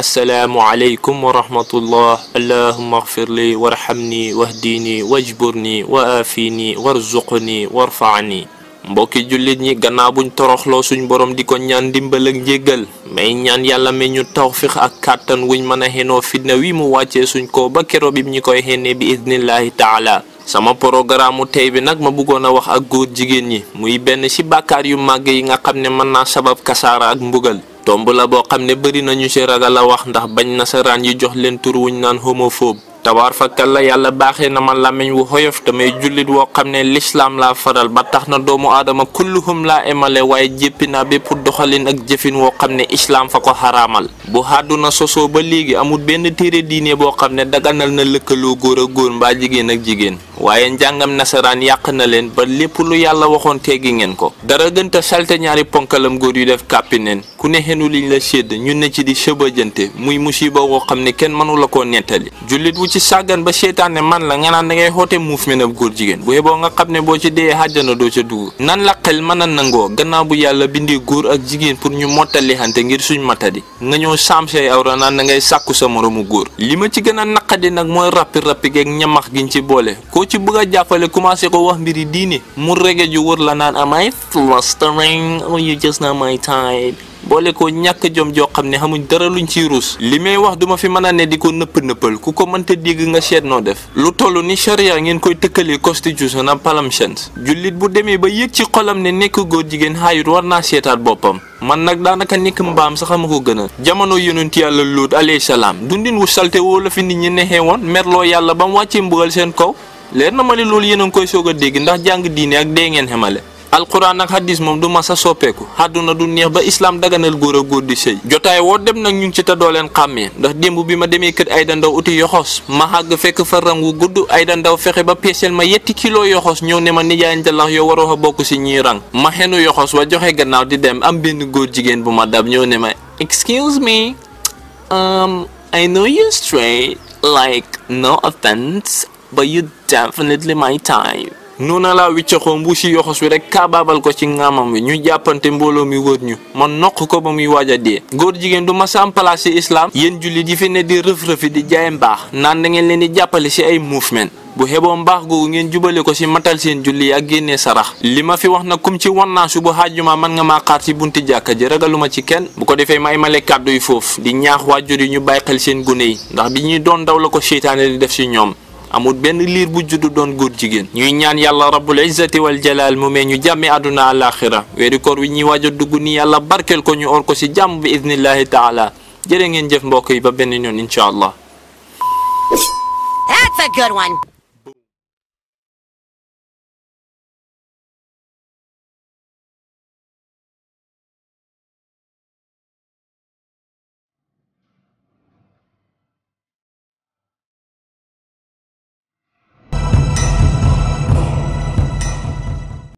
assalaamu aleykum wa rahmatullah. allahumma ighfir li warhamni wahdini wajburni wa afini warzuqni warfa'ni. mbokki jullit ñi gannaaw buñ toroxloo suñ borom di ko ñaan dimbal ak njéggal may ñaan yàlla may ñu tawfiq ak kàttan wuñ mën a xenoo fitna wi mu wàccee suñ ko ba kero bi ñi koy xennee bi idnillahi taala. sama programme tey bi nag ma bëggoon a wax ak góor jigéen ñi muy benn ci bàkkaar yu màgg yi nga xam ne mën naa sabab kasaara ak mbugal. tomb la boo xam ne bëri nañu ci ragal a wax ndax bañ nasaraan yi jox leen tur wuñ naan homophobe. tabaar fakkal la yàlla baaxee na ma làmmiñ wu xoyof damay jullit woo xam ne lislaam laa faral ba tax na doomu aadama kulluhum laa emale waaye jéppi naa bépp doxalin ak jëfin woo xam ne islaam fa ko xaraamal. bu àdduna sosoo ba léegi amul benn téere diine boo xam ne daganal na lëkkaloo góor ak góor mbaa jigéen ak jigéen waaye njàngam nasaraan yàq na leen ba lépp lu yàlla waxoon teggi ngeen ko. dara gënta salte ñaari ponkalam góor yu def kàppi neen ku ne xenu liñ la sédd ñu ne ci di sëbëjante muy musiba woo xam ne kenn mënu la koo nettali. jullit wu ci sàggan ba seetaane man la nga naan da ngay xoote mouvement ab góor jigéen bu yeboo nga xam ne boo ci dee àjjana doo ca dugg. nan la xel mën a nangoo gannaaw bu yàlla bindee góor ak jigéen pour ñu mottali xante ngir suñ matadi nga ñëw saam say awra naan da ngay sàkku sa moromu góor. li ma ci gën a naqadi nag mooy rappi geeg ñamax giñ ci boole koo ci bëgg a jàppale commencé ko wax mbiri diine mu rege ju wër la naan am I flustering or you just not my type boole ko ñàkk jom joo xam ne xamuñ dara luñ ciy ruus. li may wax duma fi mën a ne di ko nëppal ku ko mënta dégg nga seet noo def lu toll ni charia ngeen koy tëkkalee constitution ak parliament. jullit bu demee ba yëg ci xolam ne nekk góor jigéen xaayut war naa seetaat boppam. man nag daanaka nekk mbaam sax ma ko gën a. jamono yonent yàlla Luut alayhi salaam dundin wu salte woo la fi nit ñi nexee woon merloo yàlla ba mu wàccee mbugal seen kaw leer na ma ne loolu yéen a ngi koy soog a dégg ndax jàng diine ak dee ngeen xamale. alquran ak hadis moom du ma sa soppeeku àdduna du neex ba islam daganal góor a góor di sëy jotaay woo dem nag ñu ngi ci te doo leen xàmmee ndax démb bi ma demee kër Ayda Ndaw uti yoxos ma xàgg fekk fa rang wu gudd Ayda Ndaw fexe ba peeseel ma yetti kilo yoxos ñëw ne ma nijaay njalax yow waroo a bokk si ñiy rang ma xenu yoxos wa joxe gannaaw di dem am benn góor jigéen bu ma dab ñëw ne ma excuse me I know you're straight like no offense but you definitely my type. noona laa wiccaxoo mbuusi yoxos wi rek kaabaabal ko ci ngaamam wi ñu jàppante mbooloo mi wër ñu ma noq ko ba muy waaj a dee. góor jigéen du ma sam place ci islam yéen jullit yi fi ne di rëf-rëfi di jaay mbaax naan da ngeen leen di jàppale ci ay mouvement bu xeboo mbaax googu ngeen jubale ko ci matal seen julli ak génnee sarax. li ma fi wax nag kum ci wannaasu bu xaajuma man nga maa xaar ci bunti jàkka ji ragaluma ci kenn bu ko defee may male kàddu yi foofu di ñaax waajur yi ñu bàyyi xel seen gune yi ndax bi ñuy doon daw la ko seytaane di def ci ñoom amul benn liir bu juddu doon góor jigéen. ñuy ñaan yàlla rabbul izzati wal jalal mu mee ñu jàmmi àdduna àlaxira weeri koor wi ñuy waaj a dugg ni yàlla barkeel ko ñu or ko ci jàmm bi idnillahi taala jërë ngeen jëf mbokk yi ba benn yoon incha allah. That's a good one.